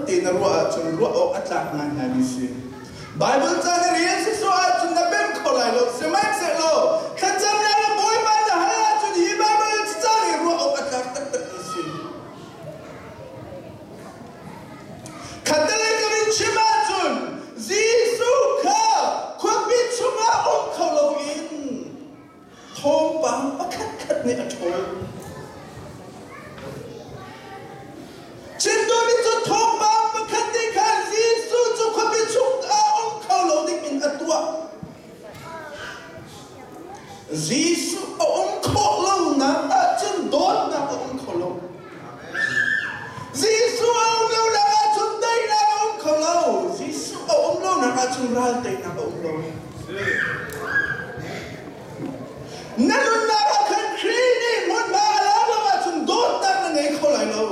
te na ruah ahcun ruah awk a tlak ngaingaimi si. Bible ca na rel sisawh ahcun na pem kho lai lo. Sihmanhsehlaw thlacamnak le Bawipa na hal ahcun hi Bible ca hi ruah awk a tlak taktakmi si. Khattelei kan in chim ahcun Jesuh kha khuapi chungah um kho loin thawngpang pakhatkhat nih a ṭhawl. Chim duhmi cu thawngpang pakhat nih khan Jesuh cu khuapi chungah um kho lo dingin a tuah. Jesuh a um khawh lonak ahcun dawtnak a um kho lo. Jesuh a um lonak ahcun daihnak a um kho lo. Jesuh a um lonak ahcun ral teinak a um lo. Na nunnak ah khan Khrih nih hmunhma a lak lo ahcun dawtnak na ngei kho lai lo.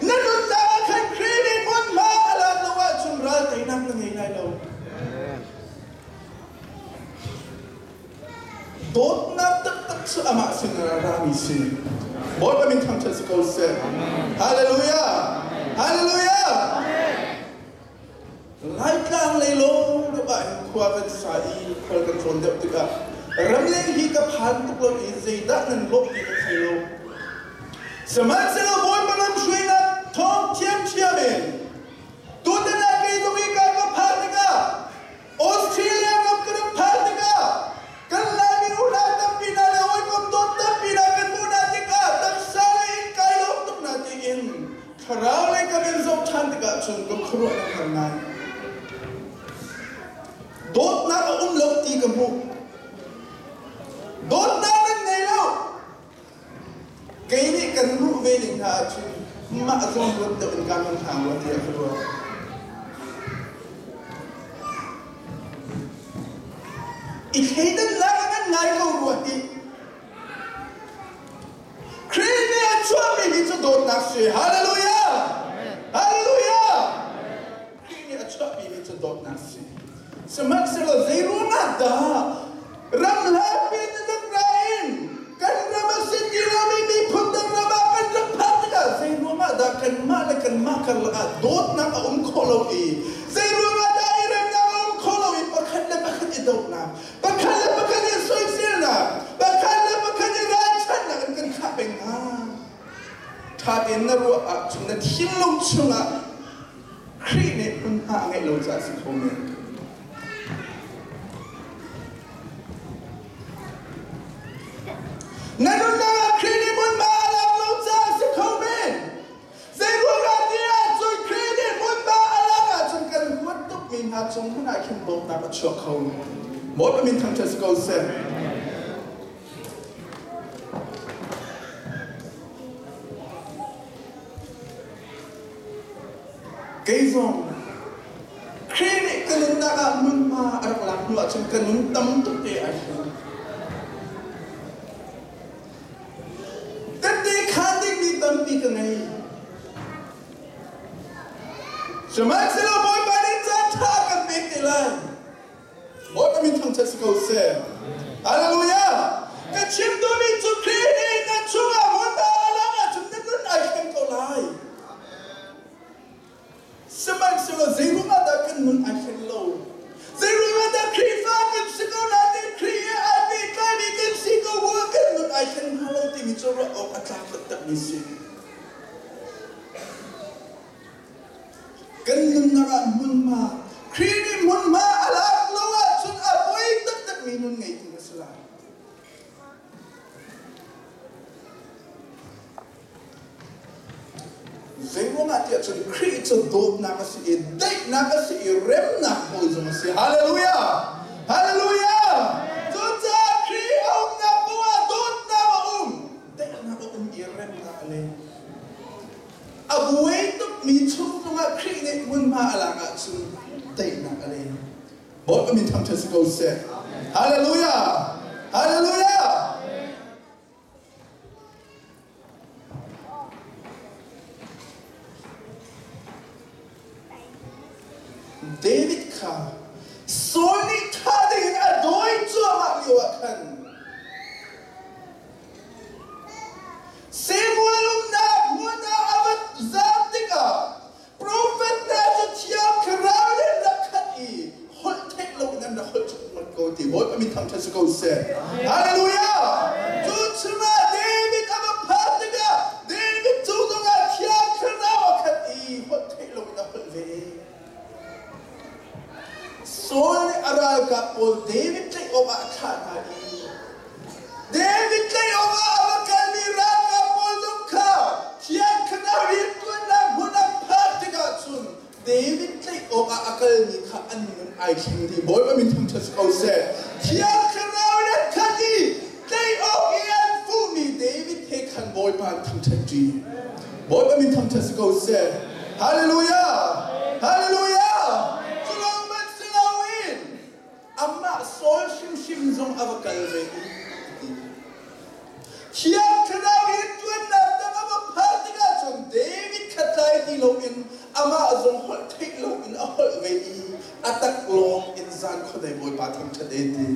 Na nunnak ah khan Khrih nih hmunhma a lak lo ahcun ral teinak na ngei lai lo. Dawtnak taktak cu amah sin ah a rami si. Bawipa min thangṭhat si ko seh. Hallelujah! Hallelujah! Laitlang lei lawng deuh ah hin khua kan sa i khual kan tlawn deuh tikah ramleng hi ka phan tuk lo i zeidah nan lawh ti ka thei lo. Sihmanhsehlaw Bawipa lamhruainak thawng ṭhiamṭhiam in tutan ah kei zong hi ka ka phan tikah Australia ram ka rak phan tikah kan Laimi unau tampi hna le hawikom dawt tampi hna kan hmuh hna tikah taksa lei in kai lawm tuk hna tiin thlarau lei kan in zoh ṭhan tikah cun ka khuaruah a har ngai. Dawtnak a um lo ti ka hmuh. Dawtnak nan ngei lo. Kei nih kan ruh ve ning hna ahcun mah zawn ruat deuh in kaan hna rua tiah ka ruah. I thleidannak a ngan ngai ko rua hi. Khrih nih a chuahmi hi cu dawtnak si. Hallelujah! Hallelujah! Khrih nih a chuahmi hi cu dawtnak si. Sihmanhsehlaw zeiruangah dah ram hlapi in rak ra in kan ram a si ti lomi miphun dang ram ah kan rak phak tikah zeiruangah dah kanmah le kanmah karlak ah dawtnak a um khawh lo i zeiruangah dah i remnak a um khawh lo i pakhat le pakhat i dohnak pakhat le pakhat i soiselnak pakhat le pakhat i ralchanhnak in kan khah peng hna? Ṭha tein na ruah ahcun na thinlung chungah Khrih nih hmunhma a ngeih lo caah a si kho men. Na nunnak ah Khrih nih hmunhma a lak lo caah a si kho men. Zeiruangah tiah cun Khrih nih hmunhma a lak ahcun kan huat tukmi hna cung hmanh ah khin dawtnak a chuak kho. Bawipa min thangṭhat si ko seh. Kei zong Khrih nih ka nunnak ah hmunhma a rak lak hnu ahcun ka nun tam tuk te ai hmu. Tette khaan dingmi tampi ka ngei. Sihmanhsehlaw Bawipa nih caan ṭha kan pek te lai. Bawipa min thangṭhat si ko seh. Hallelujah! Ka chim duhmi cu Khrih nih na chungah hmunhma a lak ahcun na nun ai thleng ko lai. Sihmanhsehlaw zeiruangah dah kan nun ai thlen lo? Zeiruangah dah Khrihfa kan si ko nain Khrih he ai pehtlaimi kan si ko bu ah kan nun ai thlen hnga lo timi cu ruah awk a tlak taktakmi si. Kan nunnak ah hmunhma, Khrih nih hmunhma a lak lo ahcun a poi taktakmi nun ngeitu na si lai. Zeiruangah tiah cun Khrih cu dawtnak a si i daihnak a si i remnak hawi zong a si. Hallelujah! Hallelujah! Cucaah Khrih a umnak paoh ah dawtnak a um, daihnak a um i remnak a leng. A buai tukmi chung zongah Khrih nih hmunhma a lak ahcun teinak a leng. Bawipa min thangṭhat si ko seh. Hallelujah! Hallelujah! David kha Saul nih ṭha dingin a dawi cuahmah lio ah khan Samuel umnak hmun ah a va zam tikah. ko seh. Hallelujah! Cu chungah David a va phak tikah David cu zongah Thiang Thlarau a khat i holh theih loin a holh ve. Saul nih a ralkap pawl David tlaih awkah a thlah hna i David tlaih awkah a va kalmi ralkap pawl zong kha Thiang Thlarau rianṭuannak hmun an phak tikah cun David tlaih awkah a kalmi kha an nun ai thleng dih. Bawipa min thangṭhat si ko seh. Thiang Thlarau in an khat i tlaih awk i an fuhmi David he khan Bawipa an thangṭhat ṭi. Bawipa min thangṭhat si ko seh. Hallelujah! Hallelujah! Cu lawng hmanh si loin amah Saul hrimhrim zong a va kal ve i a ti. Thiang Thlarau rianṭuannak dang a va phak tikah cun David kha tlai ti loin amah zong holh theih loin a holh ve i a taklawng in zan khuadei Bawipa thangṭhat e ti.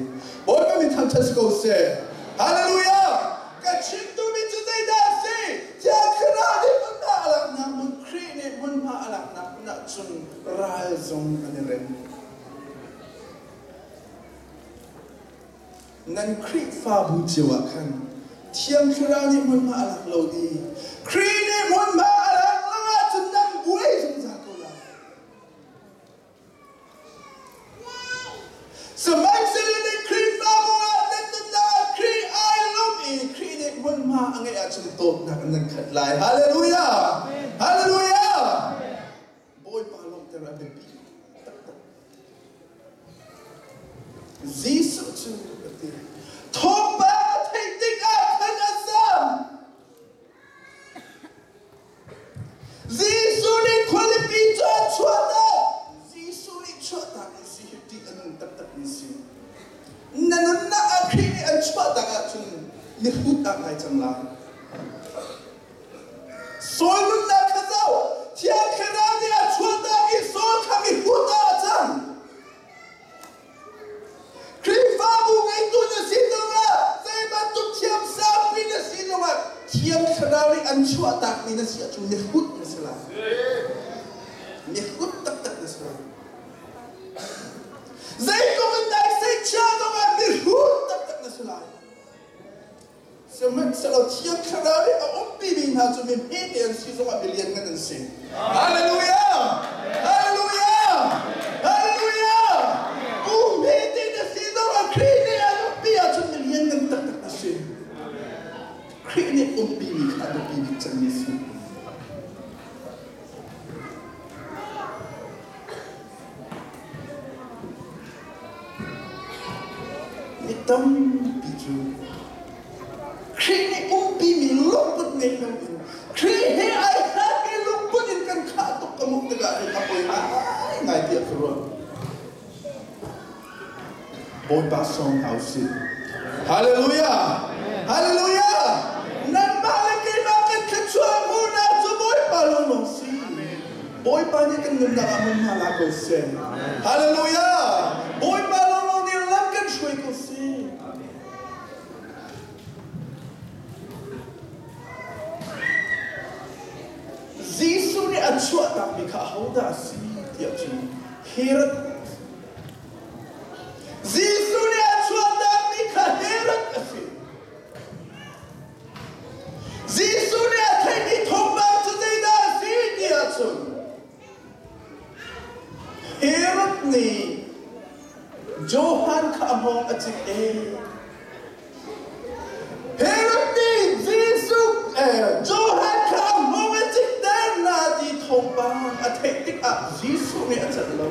Bawipa min thangṭhat si ko seh. Hallelujah! Ka chim duhmi cu zeidah a si? Thiang Thlarau nih hmunhma a laknak hmun, Khrih nih hmunhma a laknak hmun ah cun ral zong an i rem. Nan Khrihfabu cio ah khan Thiang Thlarau nih hmunhma a lak lo i Khrih nih hmunhma a lak lo ahcun nan buai zungzal ko lai. Sihmanhsehlaw nan Khrihfabu ah nan nunnak ah Khrih ai lawm i Khrih nih hmunhma a ngeih ahcun dawtnak in nan khat lai. Hallelujah! Hallelujah! Bawipa lawmhter a biapi taktak. Jesuh cu a ti. Thawngpang a theih tikah khan a zam. Jesuh nih khualipi cu a chuahtak. Jesuh nih chuahtak in si hi ṭih a nung taktak mi si. Na nunnak ah Khrih nih an chuahtak ahcun mihrut ah ngai cang lai. Saul nunnak kha zoh. Thiang Thlarau nih a chuahtak i Saul kha mihrut ah a cang. Khrihfabu ngeitu na si zongah zei bantuk thiamsangpi na si zongah Thiang Thlarau nih an chuahtakmi na si ahcun mihrut na si lai. Mihrut taktak na si lai. Zeitluk in dai seihchia zongah mihrut taktak na si lai. Sihmanhsehlaw Thiang Thlarau nih a umpimi hna cu mi hmete an si zongah mi lianngan an si. Hallelujah! Hallelujah! Hallelujah! Bu hmete na si zongah Khrih nih an umpi ahcun mi lianngan taktak na si. Khrih nih umpimi kha a biapi bik cemmi a si. Mi tampi cu Khrih nih umpimi lungput ngei loin Khrih he ai hlatmi lungput in kan khah tuk ka hmuh tikah hin a poi ngaingai tiah ka ruah. Bawipa sawm hna usih. Hallelujah! Hallelujah! Nanmah le keimah kan thluachuah hmuhnak cu Bawipa lawnglawng si. Bawipa nih kan nunnak ah hmun hna la ko seh. Hallelujah! Bawipa lawnglawng nih lam kan hruai ko seh. Jesuh nih a chuahtakmi kha ahodah a si tiah cun Herod Jesuh nih a chuahtakmi kha Herod a si. Jesuh nih a theihmi thawngpang cu zeidah a si ti ahcun Herod nih Johan kha a hngawng a cik i Herod nih Jesuh Johan kha a hngawng a cikter na ti thawngpang a theih tikah Jesuh nih a celh lo.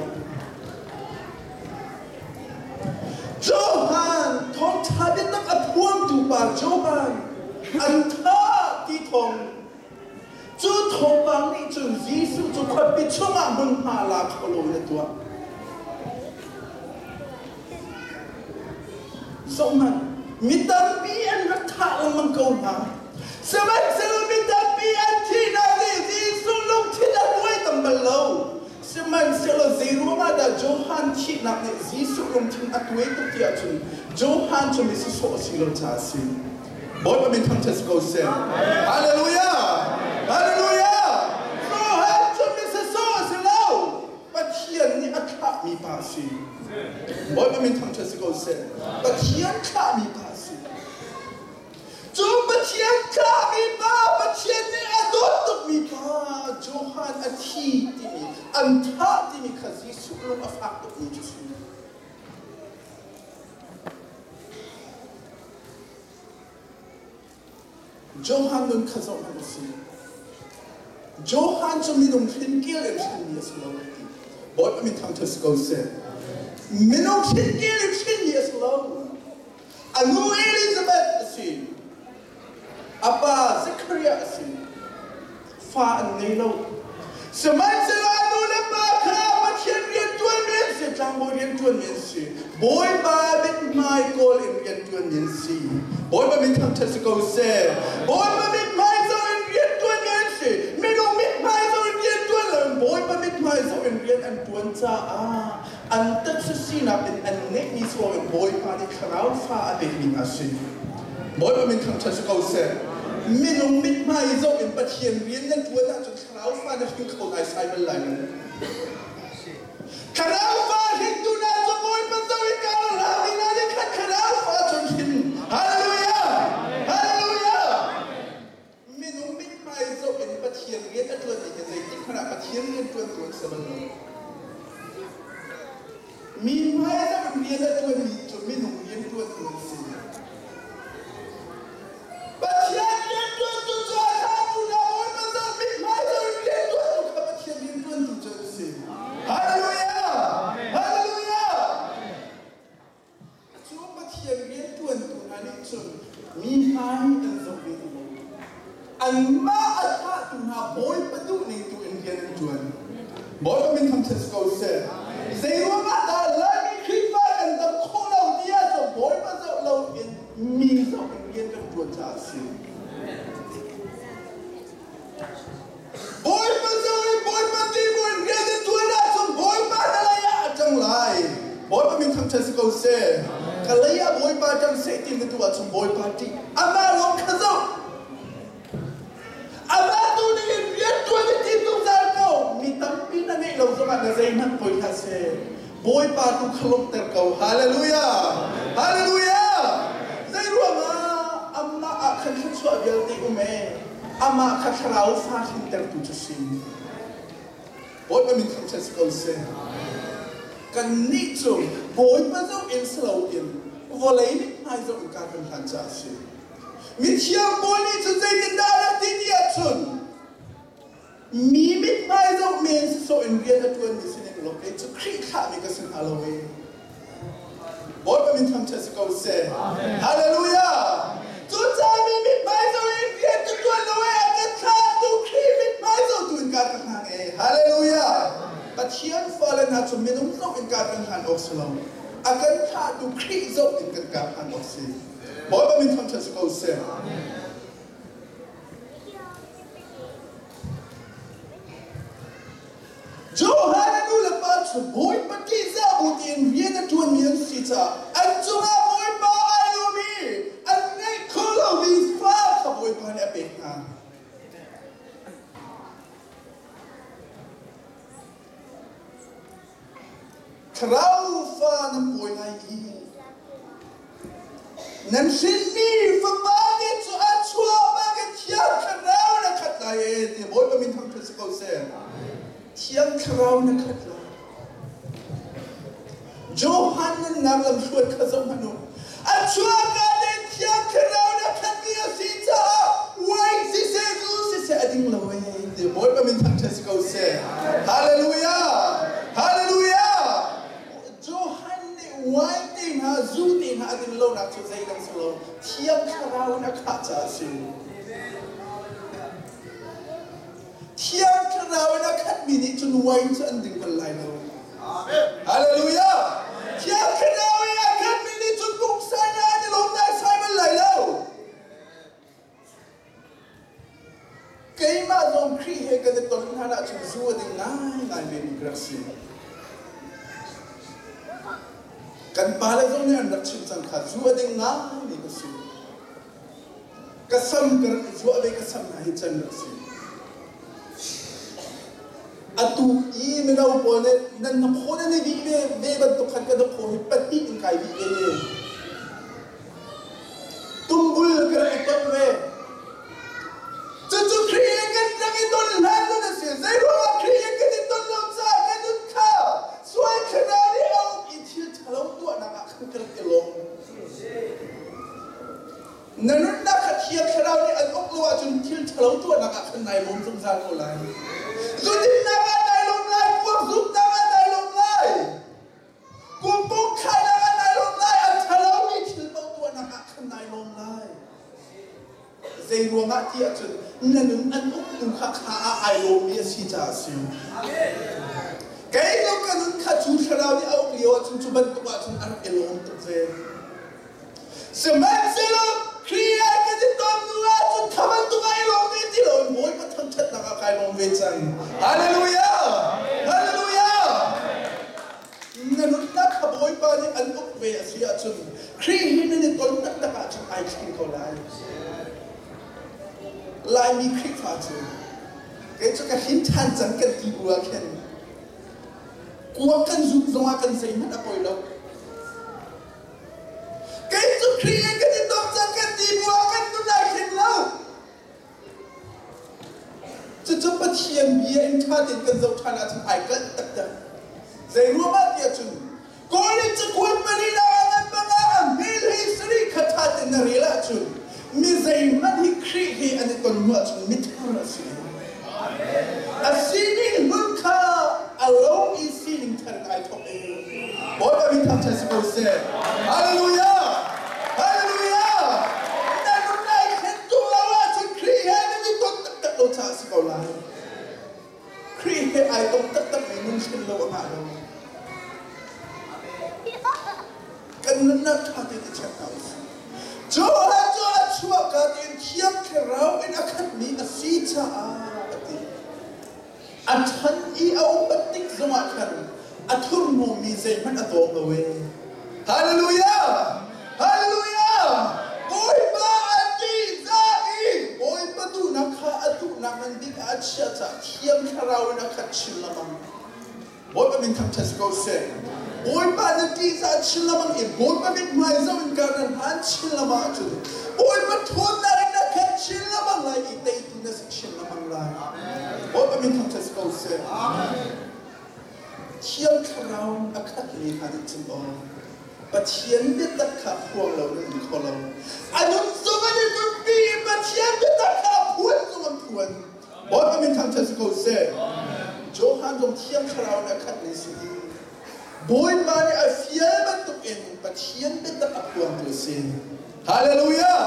Johan thawngṭha biatak a phuangtu pa Johan an thah ti thawng cu thawngpang nih cun Jesuh cu khuapi chungah hmunhma la kho loin a tuah. Zohhmanh, mi tampi an rak thah lengmang ko hna. Sihmanhsehlaw mi tampi an thihnak nih Jesuh lungthin a tuai tam bal lo. Sihmanhsehlaw zeiruangah dah Johan thihnak nih Jesuh lungthin a tuai tuk ti ahcun Johan cu mi sawsawh a si lo caah a si. Bawipa min thangṭhat si ko seh. Hallelujah! Hallelujah! Johan cu mi sawsawh a si lo. Pathian nih a thlahmi pa a si. Bawipa. Bawipa min thangṭhat si ko seh. Pathian thlahmi pa a si. Cu Pathian thlahmi pa, Pathian nih a dawt tukmi pa Johan a thi timi, an thah timi kha Jesuh lung a fak tukmi cu si. Johan nun kha zoh hmanh u sih. Johan cu minung hrinkel in hrinmi a si lo ti. Bawipa min thangṭhat si ko seh. Minung hrinkel in hrinmi a si lo. A nu Elizabeth a si. A pa Zechariah a si. Fa an ngei lo. Sihmanhsehlaw a nu le pa kha Pathian rianṭuanmi an si, tlangbawi rianṭuanmi an si, Bawipa mithmai kawl in rianṭuanmi an si. Bawipa min thangṭhat si ko seh. Bawipa mithmai zoh in rianṭuanmi an si. Minung mithmai zoh in rianṭuan loin Bawipa mithmai zoh in rian an ṭuan caah an taksa sinak in an ngeihmi si loin Bawipa nih thlarau fa a pekmi hna a si. Bawipa min thangṭhat si ko seh. Minung mithmai zoh in Pathian rian nan ṭuan ahcun thlarau fa na hring kho naisai bal lai lo. Thlarau fa hringtu hna cu Bawipa zoh in kaa ralring hna nih khan thlarau fa cun hrin. Hallelujah! Hallelujah! Minung mithmai zoh in Pathian rian a ṭuanmi hi zeitik hmanh ah Pathian rian ṭuantu an si bal lo. Mi hmai zoh in rian a ṭuanmi cu minung rian ṭuantu an si. Pathian rian ṭuantu cu a thlatu hna Bawipa zoh mithmai zoh in rian ṭuantu kha Pathian rian ṭuantu cu an si. Hallelujah! Hallelujah! Cu Pathian rianṭuantu hna nih cun mi hmai an zoh ve ti lo. Anmah a thlahtu hna Bawipa duhning tu in rian an ṭuan. Bawipa min thangṭhat si ko seh. Zeiruang ah dah Laimi Khrihfa kan dam khawh lo ti ahcun Bawipa zoh loin mi zoh in rian kan ṭuan caah a si. Bawipa zoh i Bawipa tihmuh in rian na ṭuan ahcun Bawipa na lei ah a ṭang lai. Bawipa min thangṭhat si ko seh. Ka lei ah Bawipa ṭang seh ti na duh ahcun Bawipa ṭih. Amah lawng kha zoh. Amah tu nih in rian ṭuan i tim zungzal ko. Mi tampi na ngeih lo zongah na zeihmanh poi hlah seh. Bawipa tu kha lawmhter ko. Hallelujah! Hallelujah! Zeiruangah amah ah khan thluachuah vialte um ee. Amah kha thlarau fa hrintertu cu si. Bawipa min thangṭhat si ko seh. Kannih cu Bawipa zoh in si loin vawlei mithmai zoh in kar kan hlan caah a si. Mithiang Paul nih cun zeitindah a rak ti ti ahcun mi mithmai zoh men sawsawh in rian a ṭuanmi si ning law kei cu Khrih thlahmi ka si hnga lo ee. Bawipa min thangṭhat si ko seh. Hallelujah! Cucaah mi mithmai zoh in rian ka ṭuan lo ee, a ka thlahtu Khrih mithmai zohtu in kar ka hlang ee. Hallelujah! Pathian fale hna cu minung zoh in kar kan hlan awk si lo. A kan thlahtu Khrih zoh in kan kar hlan awk si. Bawipa min thangṭhat si ko seh. Johan a nu le pa cu Bawipa ṭihzah bu tiin rian a ṭuanmi an si caah an cungah Bawipa ai lawm i an ngeih kho lomi fa kha Bawipa nih a pek hna. Thlarau fa nan pawi lai i nan hrinmi fapa te cu a chuah bangin Thiang Thlarau na khat lai e ti Bawipa min thangṭhat si ko seh. Thiang Thlarau na khat lai. Johan nunnak lamhruai kha zoh hmanh u. A chuahka tein Thiang Thlarau na khatmi a si caah wine siseh zu siseh a ding lo e ti Bawipa min thangṭhat si ko seh. Hallelujah! Hallelujah! Johan nih wine te hna zu te hna a din lonak cu zeidang si lo Thiang Thlarau in a khah caah a si. Thiang Thlarau in a khatmi nih cun wine cu an ding bal lai lo. Hallelujah! Thiang Thlarau in a khatmi nih cun pumsa in an i lawm naisai bal lai lo. Keimah zong Khrih he kan i ton hlan ahcun zu a ding ngaingai vemi ka rak si. Kan pale zong nih an rak chimh cang kha zu a ding ngaimi ka si. Ka sam ka rak i zuah ve ka sam hna hi can rak si. Atu i mino pawl nih nan hnakhaw nan i vih ve ve bantuk khan ka hnakhaw hi pahnih in kai vih ve hi. Tumbul ka rak i ton ve. Cucu Khrih he kan rak i ton hlan nun a si. Zeiruangah Khrih he kan i ton lo caah kan nun kha sual thlarau nih a uk i thil ṭhalo tuahnak ah khan ka rak i lawm. Na nunnak kha Thiang Thlarau nih an uk lo ahcun thil ṭhalo tuahnak ah khan nai lawm zungzal ko lai. Zudinnak ah nai lawm lai, kuak zuknak ah nai lawm lai, kumpung khainak ah nai lawm lai, a ṭhalomi thil paoh tuahnak ah khan nai lawm lai. Zei ruangah ti ahcun na nun an uktu kha kha ah ai lawmmi a si caah a si. Kei zong ka nun kha cu thlarau nih a uk lio ahcun cu bantuk ahcun a rak i lawm tuk ve. Sihmanhsehlaw Khrih ah kan i ton hnu ahcun kha bantuk ah i lawm ve ti loin Bawipa thangṭhatnak ah kai lawm ve cang. Hallelujah! Hallelujah! Na nunnak kha Bawipa nih an uk ve a si ahcun Khrih hi nan i ton taktak ahcun ai thleng ko lai. Laimi Khrihfa cu kei cu ka hrin ṭhan cang kan ti bu ah khin kuak kan zuk zongah kan zeihmanh a poi lo. Kei cu Khrih in kan i tong cang kan ti bu ah kan nun ai thleng lo. Cucu Pathian bia in ṭha tein kan zoh ṭhan ahcun ai kalh taktak. Zei ruangah tiah cun Korin cakuat pali ah ngan panga a hmel hi sarih kha ṭha tein na rel ahcun mi zeihmanh hi Khrih he an i ton hnu ahcun mithar a si. A sining hlun kha a lo i sining thar in ai thawk i Bawipa min thangṭhat si ko seh. Hallelujah! Hallelujah! Na nun ai thlen tung lo ahcun Khrih he nan i ton taktak lo caah si ko lai. Khrih he ai tong taktakmi nun hrin lo a ngah lo. Kan nunnak ṭha tein i check hna usih. Johan cu a chuahka tein Thiang Thlarau in a khatmi a si caah a ti. A ṭhan i a upat tik zongah khan a thurhnawmmi zeihmanh a dawm lo ee. Hallelujah! Hallelujah! Bawipa a ṭihzah i Bawipa duhnak kha a duhnak ngan bik ah a chiah caah Thiang Thlarau in a khat chin lengmang. Bawipa min thangṭhat si ko seh. Bawipa na ṭihzah chin lengmang i Bawipa mithmai zoh in kar nan hlan chin lengmang ahcun Bawipa ṭhawnnak in na khat chin lengmang lai i teitu na si chin lengmang lai. Bawipa min thangṭhat si ko seh. Thiang Thlarau a khatmi hna nih cun aw Pathian biatak kha phuang lo nan um kho lo. A nun zong an i nunpi i Pathian biatak kha a phuan zong an phuan. Bawipa min thangṭhat si ko seh. Johan zong Thiang Thlarau in a khatmi si i Bawipa nih a fial bantukin Pathian biatak a phuangtu a si. Hallelujah!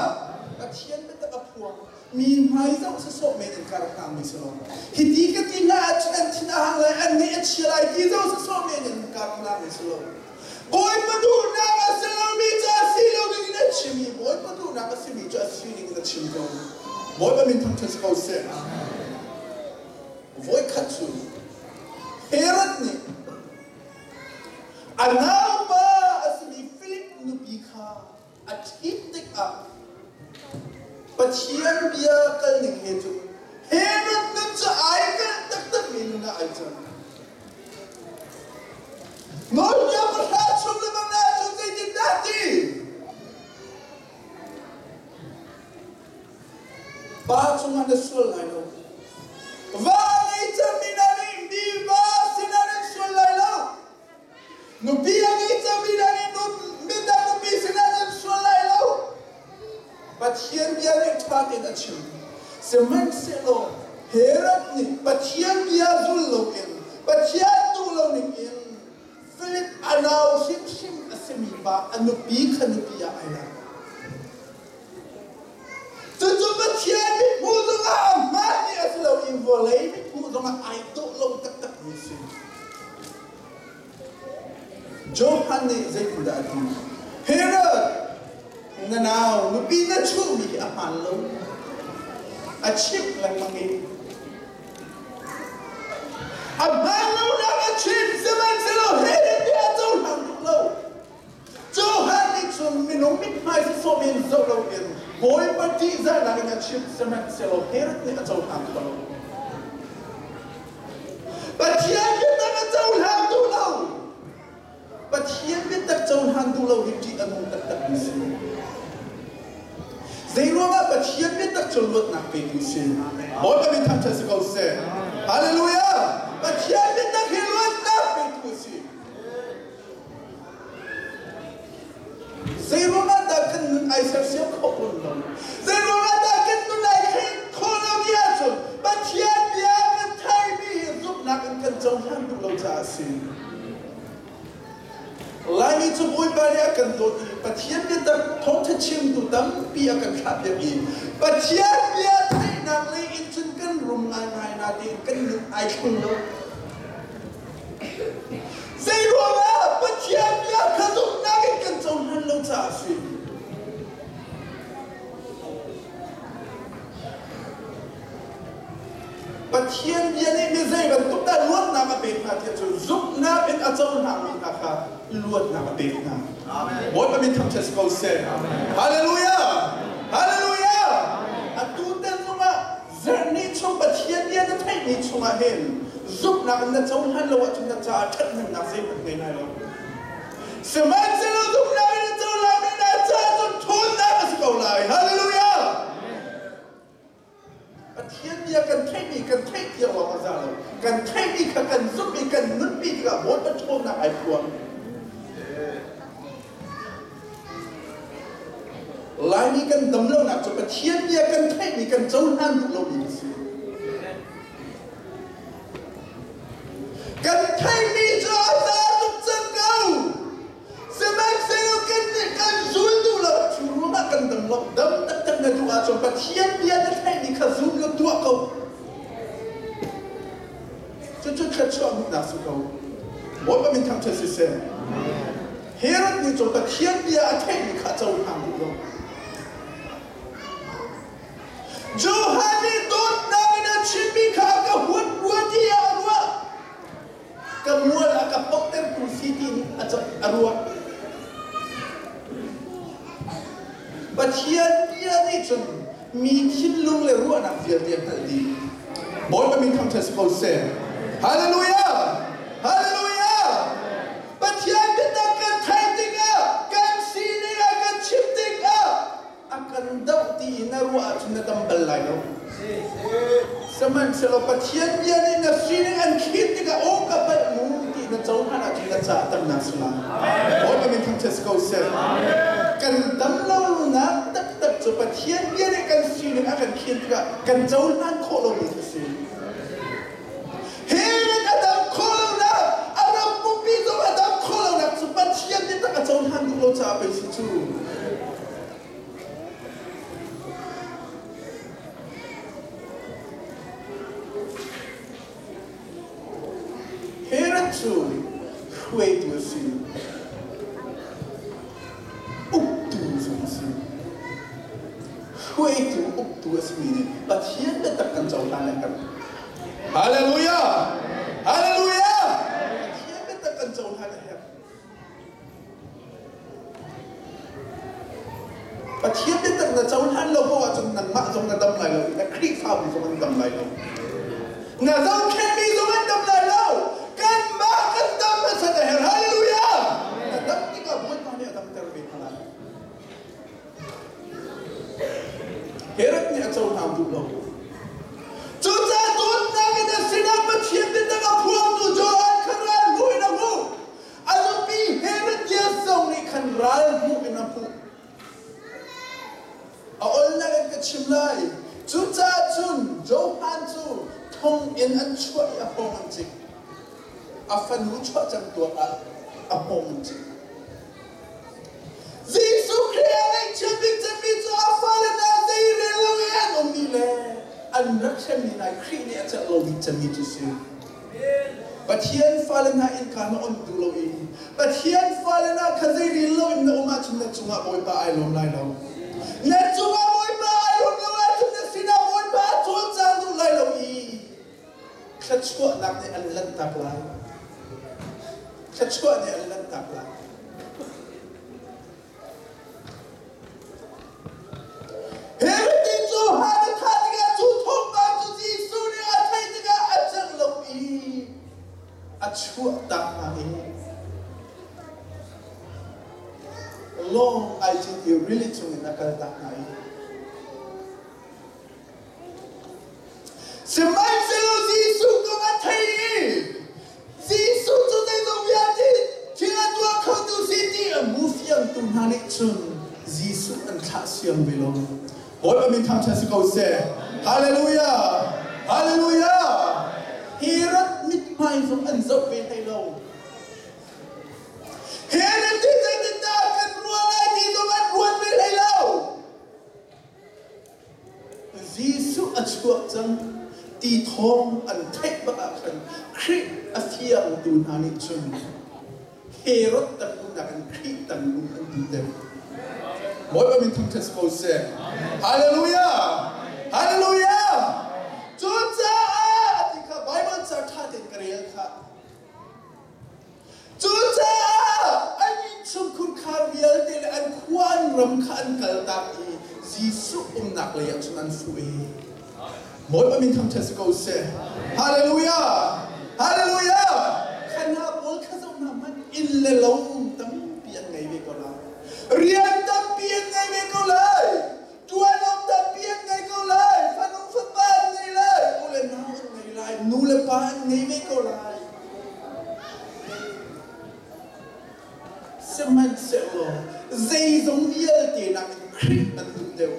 Pathian biatak a phuang. Mi hmai zoh sawsawh men in kar hngangmi si lo. Hiti ka ti hna ahcun an thin a hang lai, an ngaih a chia lai ti zoh sawsawh men in kar hngangmi si lo. Bawipa duhnak a si lomi cu a si lo ding in a chim i Bawipa duhnak a simi cu a si ding in a chim ko. Bawipa min thangṭhat si ko seh. Voikhat cu Herod nih a naupa a simi Filip nupi kha a ṭhit tikah Pathian bia kal ning he cun Herod nun cu ai kalh taktakmi nun ah ai cang. Nawlbia pahra chung le bang ahcun zeitindah ti? Pa cungah na sual lai lo. Va ngei cangmi hna nih mi va sinah nan sual lai lo. Nupi a ngei cangmi hna nih midang nupi sinah nan sual lai lo. Pathian bia nih ṭha tein a chim. Sihmanhsehlaw Herod nih Pathian bia zul loin Pathian duh lo ningin Philip a nau hrimhrim a simi pa a nupi kha nupi ah ai lak. Cucu Pathian mithmuh zongah a hmaanmi a si lo i vawlei mithmuh zongah ai dawh lo taktakmi a si. Johan nih zeitindah a ti? Herod, na nau nupi na chuhmi hi a hmaan lo. A chimh lengmang i a hmaan lonak a chim sihmanhsehlaw Herod nih a cohlang duh lo. Johan nih cun minung mithmai sawsawh in zoh loin Bawipa ṭihzahnak in a chimh sihmanhsehlaw Herod nih a cohlang kho lo. Pathian biatak Pathian biatak cohlan duh lo hi ṭih a nung taktakmi si. Zeiruangah Pathian biatak cu luatnak petu si. Bawipa min thangṭhat si ko seh. Hallelujah! Pathian biatak hi luatnak petu si. Zeiruangah dah kan nun ai sersiam khawh kun lo? Zeiruangah dah kan nun ai thlen khawh lo ti ahcun Pathian bia kan theimi hi zumhnak in kan cohlan duh lo caah a si. Laimi cu Bawipa nih a kan dawt i Pathian biatak thawngṭha chimtu tampi a kan thlahpiak i Pathian bia theihnak lei in cun kan rum ngaingai natein kan nun ai thleng lo. Zeiruangah Pathian bia kha zumhnak in kan cohlan lo caah a si. Pathian bia nih mi zei bantuk dah luatnak a pek hna tiah cu zumhnak in a cohlangmi hna kha luatnak a pek hna. Bawipa min thangṭhat si ko seh. Hallelujah! Hallelujah! Atu tan zongah Zarhni chung Pathian bia na theihmi chungah hin zumhnak in na cohlan lo ahcun na caah ṭhathnemnak zeihmanh ngei lai lo. Sihmanhsehlaw zumhnak in na cohlanmi na caah cun ṭhawnnak a si ko lai. Hallelujah! Pathian bia kan theihmi kan theih tiang lawng a za lo. Kan theihmi kha kan zumh i kan nunpi tikah Bawipa ṭhawnnak ai phuang. Laimi kan dam lonak cu Pathian bia kan theihmi kan cohlan duh lomi a si. Kan theihmi cu a za tuk cang ko. Sihmanhsehlaw kan nih kan zul duh lo. Cu ruangah kan dam lo. Dam taktak na duh ahcun Pathian bia na theihmi kha zum law tuah ko. Cucu thluachuah hmuhnak si ko. Bawipa min thangṭhat siseh. Herod nih cun Pathian bia a theihmi kha a cohlang duh lo. Johan nih dawtnak in a chimmi kha a ka huat rua tiah a ruah. Ka mual a ka poktertu si tiin a ruah. Pathian bia nih cun mi thinlung le ruahnak vialte a hngalh dih. Bawipa min thangṭhat si ko seh. Hallelujah! Hallelujah! Pathian biatak kan theih tikah, kan sining a kan chimh tikah, a kan doh ti in na ruah ahcun na dam bal lai lo. Sihmanhsehlaw Pathian bia nih na sining an khin tikah aw ka palh mu ti na cohlan ahcun na caah damnak si lai. Bawipa min thangṭhat si ko seh. Kan dam lonak taktak cu Pathian bia nih kan sining a kan khin tikah kan cohlan khawh lomi a si. Herod a dam khawh lonak, a ram pumpi zong a dam khawh lonak cu Pathian nih tak a cohlan duh lo caah pei si cu. Herod cu hruaitu a si. Uktu zong a si. Hruaitu uktu a simi nih Pathian biatak kan cohlan le kan Hallelujah! Hallelujah! Pathian biatak kan cohlan a herh. Pathian biatak na cohlan lo poah ahcun nangmah zong na dam lai lo i na Khrihfabu zong an dam lai lo. Na zohkhenhmi zong an dam lai lo. Kanmah kan dam hmasat a herh. Hallelujah! Na dam tikah Bawipa nih a damter ve hna lai. Herod nih a cohlang duh lo. Cucaah dawtnak in a sinah Pathian biatak a phuangtu Johan kha ral hmuh in a hmuh. A nupi Herodias zong nih khan ral hmuh in a hmuh. A olnak in ka chim lai. Cucaah cun Johan cu thong in an chuah i a hawng an cik. A fanu chuah cang tuah ah a hawng an cik. Jesuh Khrih a ngaihchiat bik cemmi cu a fale hna zei rel lo i an ummi le an rak hremmi hna Khrih nih a celh lo bik cemmi cu si. Pathian fale hna innka na on duh lo i Pathian fale hna kha zei rel lo in na um ahcun na cungah Bawipa ai lawm lai lo. Na cungah Bawipa ai lawm lo ahcun na sinah Bawipa a cawlcang duh lai lo i thluachuahnak nih an lanhtak lai. Thluachuah nih an lanhtak lai. Herod cu han a thah tikah cu thawngpang cu Jesuh nih a theih tikah a celh lo i a chuahtak hna i. Lawng ai cit i rili chungin a kaltak hna i Sihmanhsehlaw Jesuh kong a thei i Jesuh cu zeizong vialte thil a tuah khotu si ti a hmu fiangtu hna nih cun Jesuh an thlah siang ve lo. Bawipa min thangṭhat si ko seh. Hallelujah! Hallelujah! Herod mithmai zong an zoh ve hlei lo. Herod hi zeitindah kan ruah lai ti zong an ruat ve hlei lo. Jesuh a chuak cang ti thawng an theih bak ah khan Khrih a fiangtu hna nih cun Herod tang umnak in Khrih tang um an duh deuh. Bawipa min thangṭhat si ko seh. Hallelujah! Hallelujah! Cucaah a ti kha Bible ca ṭha tein ka rel kha. Cucaah an innchungkhur khar vialte le an khua an ram kha an kaltak i Jesuh umnak lei ah cun an fuh i Bawipa min thangṭhat si ko seh. Hallelujah! Hallelujah! Kha hna pawl kha zoh hna hmanh inn le lo tampi an ngei ve ko lai. Rian tampi an ngei ve ko lai. Ṭuan awk tampi an ngei ko lai. Fanu fapa an ngei lai. U le nau an ngei lai. Nu le pa an ngei ve ko lai. Sihmanhsehlaw zeizong vialte nakin Khrih an duh deuh.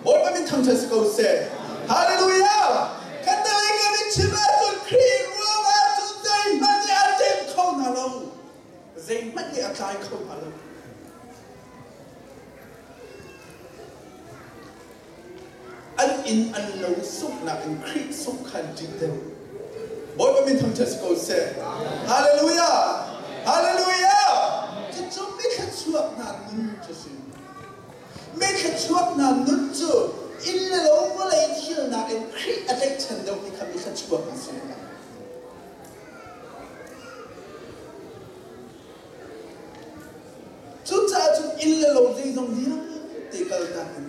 Bawipa min thangṭhat si ko seh. Hallelujah! Kan dalei kan in chim ahcun Khrih ruangah cun zeihmanh nih a ṭem kho hna lo. Zeihmanh nih a tlai kho hna lo. An inn an lo sunghnak in Khrih sungh kha an ṭih deuh. Bawipa min thangṭhat si ko seh. Hallelujah! Hallelujah! Cucu mithluachuak hna nun cu si. Mithluachuak hna nun cu inn le lo vawlei thil nakin Khrih a tlaihchan deuh ti kha mithluachuak an si. Cucaah cun inn le lo zeizong vialte kaltak in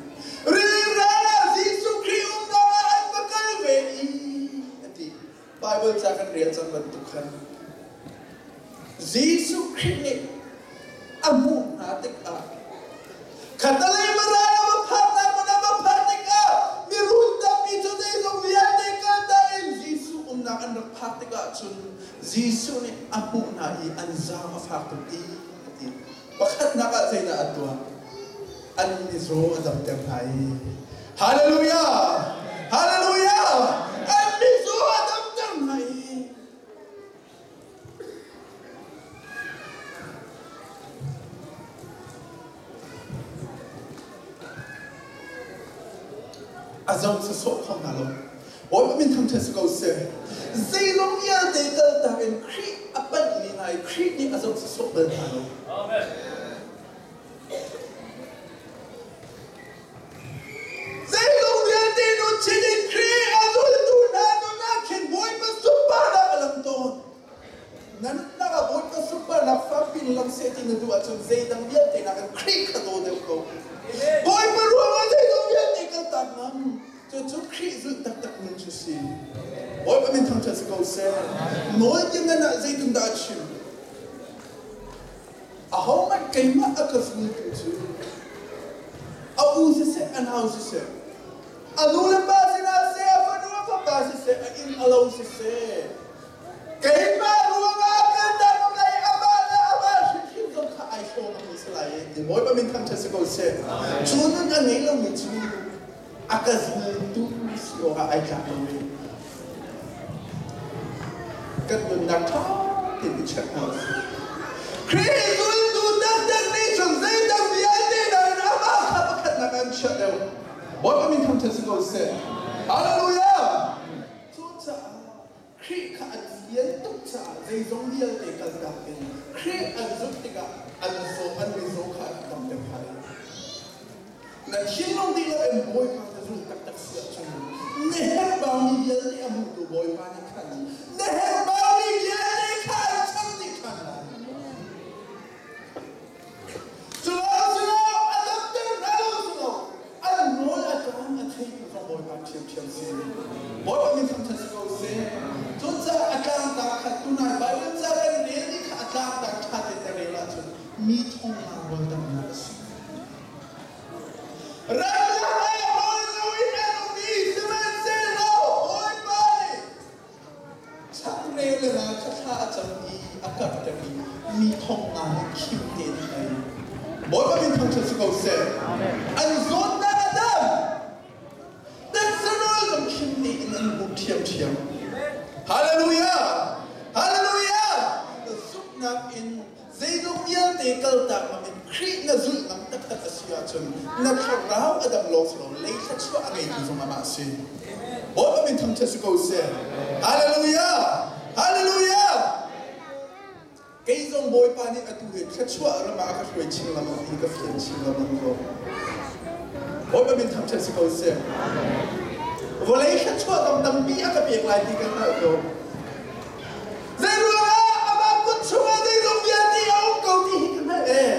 rili ral ah Jesuh Khrih umnak ah an va kal ve i a ti. Baibal ca kan rel cang bantuk khan Jesuh Khrih nih a hmuh hna tikah khatalei ral a va phaknak hmun a va phak tikah mirun tampi cu zeizong vialte kaltak in Jesuh umnak an rak phak tikah cun Jesuh nih a hmuh hna i an zaang a fak tuk i a ti. Pakhatnak ah zeidah a tuah? An mizaw a damter hna i Hallelujah! Hallelujah! An mizaw a damter hna i A zoh sawsawh kho hna lo. Bawipa min thangṭhat si ko seh. Zeizong vialte kaltak in Khrih a panhmi hna i Khrih nih a zoh sawsawh bal hna lo. Amen. Zeizong vialte nu chin in Khrih a zultu hna nun ah khin Bawipa sunparnak a lang tawn. Na nunnak ah Bawipa sunparnak fakpi in lang seh ti na duh ahcun zeidang vialte nakin Khrih kha daw deuh ko. Bawipa ruangah zeizong vialte kaltak ngam. Cucu Khrih zulh taktak nun cu si. Bawipa min thangṭhat si ko seh. Nawl ngan ah zeitindah a chim? Ahohmanh keimah a ka zultu cu a u siseh, a nau siseh, a nu le pa sinah seh, a fanu a fapa siseh, a inn a lo siseh, Keimah ruangah kan dang lei amah le amah hrimhrim zong kha ai hrawm a si lai i ti Bawipa min thangṭhat si ko seh. Cu nun a ngei lomi cu a ka zultu si awkah ai tlak lo i kan nunnak ṭha tein i check hna usih. Khrih zultu taktak nih cun zeidang vialte nain amah kha pakhatnak an chiah deuh. Bawipa min thangṭhat si ko seh. Hallelujah! Cucaah Khrih kha an fial tuk caah zeizong vialte kaltak in Khrih an zumh tikah an zaw an mizaw kha an damter hna lai. Na thinlung dihlak in Bawipa na zulh taktak si ahcun na herhbaumi vialte a hmutu Bawipa nih khan na herhbaumi vialte kha an cham dih ṭhan lai. Culo a damter hna lo culo an nawl a ṭang a theitu zong Bawipa ṭhiamṭhiam si. Bawipa min thangṭhat si ko seh. Cucaah a tlangtar kha tunai Baibal ca kan rel i kha a tlangtar ṭha tein na rel ahcun mi thong nga rual damnak. le nga kha thla a cam i a karhter i mi thong nga he khim tein an ei. Bawipa min thangṭhat si ko seh. An zawtnak a dam. Taksa rawl zong khim tein an hmuh ṭhiamṭhiam. Hallelujah! Hallelujah! Zumhnak in zeizong vialte kaltak ngam in Khrih na zulh ngam taktak a si ahcun na thlarau a dam lawng si lo lei thluachuah a ngeitu zong amah a si. Bawipa min thangṭhat si ko seh. Hallelujah! Hallelujah! Kei zong Bawipa nih atu hi thluachuah ram ah a ka hruai chin lengmang i ka fian chin lengmang ko. Bawipa min thangṭhat si ko seh. Vawlei thluachuah tam tampi a ka pek lai ti ka hngalh ko. Zeiruangah amah kut chungah zeizong vialte a um ko ti hi ka hngalh ee.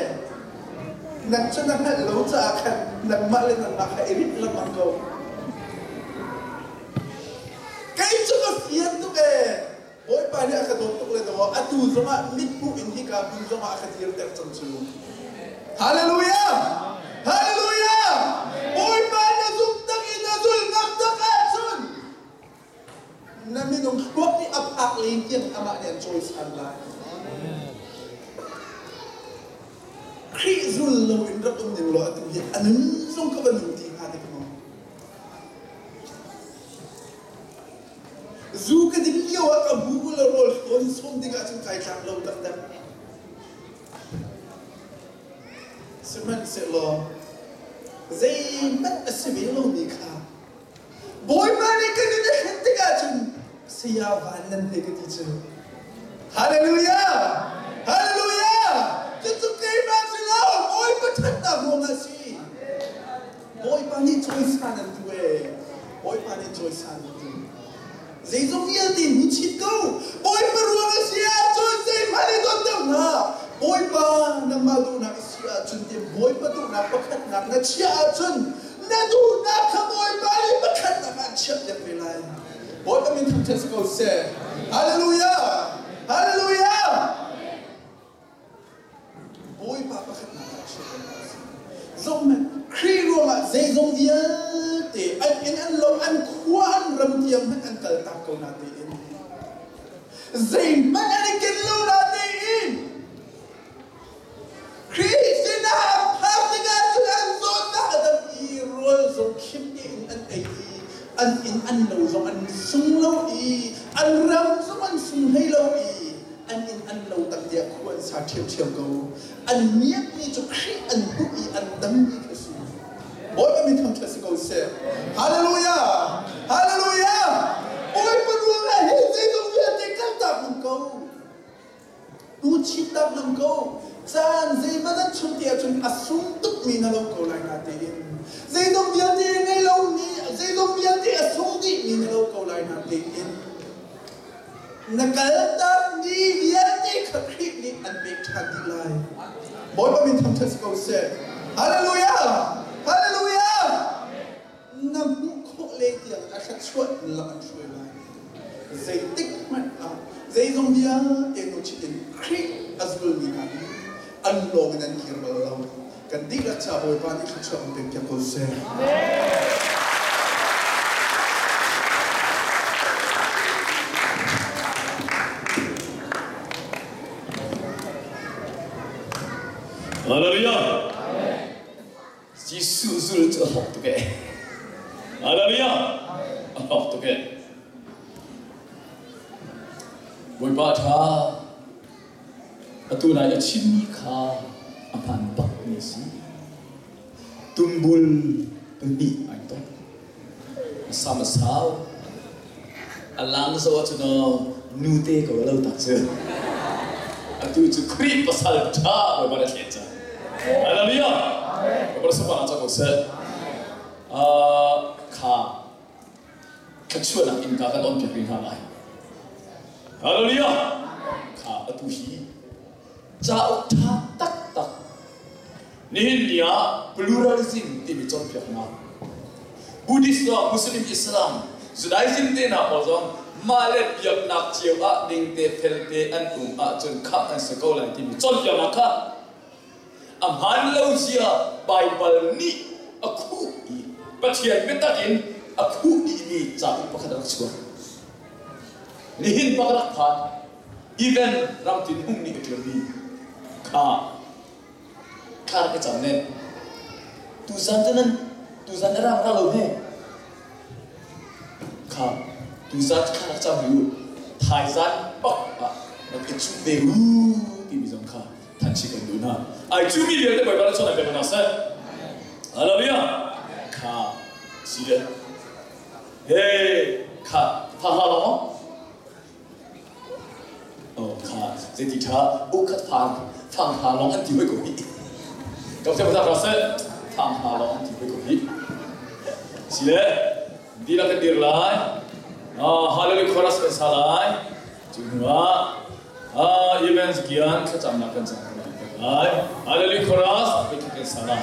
Nang cu na hngalh lo caah khan nangmah le nangmah kha i rinh lengmang ko. Kei cu ka fian tuk ee. Bawipa nih a ka dawt tuk le daw atu zongah mithmuh in hika hmun zongah a ka dirter cang cu. Hallelujah! Hallelujah! Bawipa na zumh tak i na zulh ngam tak ahcun na minung thluak nih a phak len tiang amah nih an cawisan lai. Khrih zul loin rak um ning law atu hi a nun zong ka va nung ti hnga dik maw? Zu ka din lio ah ka bu le rawl thawn sawm ding ahcun kai tlak lo taktak. Sihmanhsehlaw zeihmanh a si ve lomi kha Bawipa nih ka nun a thlen tikah cun saya van nan hei ka ti cu. Hallelujah! Hallelujah! Cucu keimah si lo, Bawipa ṭhatnak ruangah a si. Bawipa nih cawisan an duh ee. Bawipa nih cawisan an duh. Zeizong vialte hnu chit ko. Bawipa ruang a si ahcun zeihmanh i don deuh hlah. Bawipa nangmah duhnak a si ahcun ti Bawipa duhnak pakhatnak na chiah ahcun na duhnak kha Bawipa nih pakhatnak ah an chiah piak ve lai. Bawipa min thangṭhat si ko seh. Hallelujah! Hallelujah! Bawipa pakhatnak ah chiah a si. Zohhmanh, Khrih ruangah zeizong vialte an inn an lo an khua an ram tiang hmanh an kaltak ko na tein zeihmanh an i ken lo na tein Khrih sinah an phak tikah cun an zawtnak a dam i rawl zong khim tein an ei i an inn an lo zong an sung lo i an ram zong an sung hlei lo i an inn an lo tak tiah khua an sa ṭhiamṭhiam ko. An miakmi cu Khrih an hmuh i an dammi kha si. Bawipa min thangṭhat si ko seh. Hallelujah! Hallelujah! Bawipa ruangah hi zeizong vialte kaltak ngam ko. Tu chittak ngam ko. Caan zeimaw nan chung ti ahcun a sung tukmi na lo ko lai na tein. Zeizong vialte ngei lomi, zeizong vialte a sung dihmi na lo ko lai na tein. Na kaltakmi vialte kha Khrih nih an pek ṭhan dih lai. Bawipa min thangṭhat si ko seh. Hallelujah! Hallelujah! Na hmuh khawh le tiang a thluachuah in lam an hruai lai. Zeitik hmanh ah zeizong vialte nu chit in Khrih a zulmi hna hi an lawng in an kir bal lo. Kan dihlak ca Bawipa nih thluachuah kan pek piak ko seh. Hallelujah. Jesuh zul cu a hlawk tuk ee. Hallelujah. A hlawk tuk ee. Bawipa ṭha. Atu lai a chimmi kha a hmaan bakmi a si. Tumbul pahnih ai tong. A sam a sau. A lang zoh ahcun aw nute ko a lo tak cu. Atu cu Khrih pasal ṭha Bawipa nih a thlen cang. Hallelujah! Bawipa sapa cang ko seh. Kha thluachuahnak innka kan on piak rih hna lai. Hallelujah! Kha atu hi cauk ṭha taktak nihin ni ah pluralism timi cawnpiaknak Buddhist zong Muslim Islam Judaism te hna pawl zong mah le biaknak cio ah dingte felte an um ahcun khamh an si ko lai timi cawnpiaknak kha A hmaan lo zia Baibal nih a khuh i Pathian biatak in a khuh dihmi cauk pakhat a rak chuak. Nihin bak rak phan. Even ramtin hung nih a ṭialmi kha thla rak i cam ne. Tuzan cu nan tuzan na ram ra lo he. Kha tuzan thla rak cam rih u. Thaizan bak ah rak i cuh ve u timi zong kha than chih kan duh hna. Ai cumi vialte Bawipa na chawn pe hna seh. Hallelujah. Kha si le. Hey, kha tha hla lo. Oh, kha zeiti ṭha ukhat phan thang hla lawng an ti hoi ko hi. Kam se ta seh thang hla lawng an ti hoi ko hi. Si le dihlak kan dir lai. Ah, hallelujah chorus kan sa lai. Cu hnu ah ah events kian thlacamnak kan cang lai. Hallelujah chorus kan sa lai.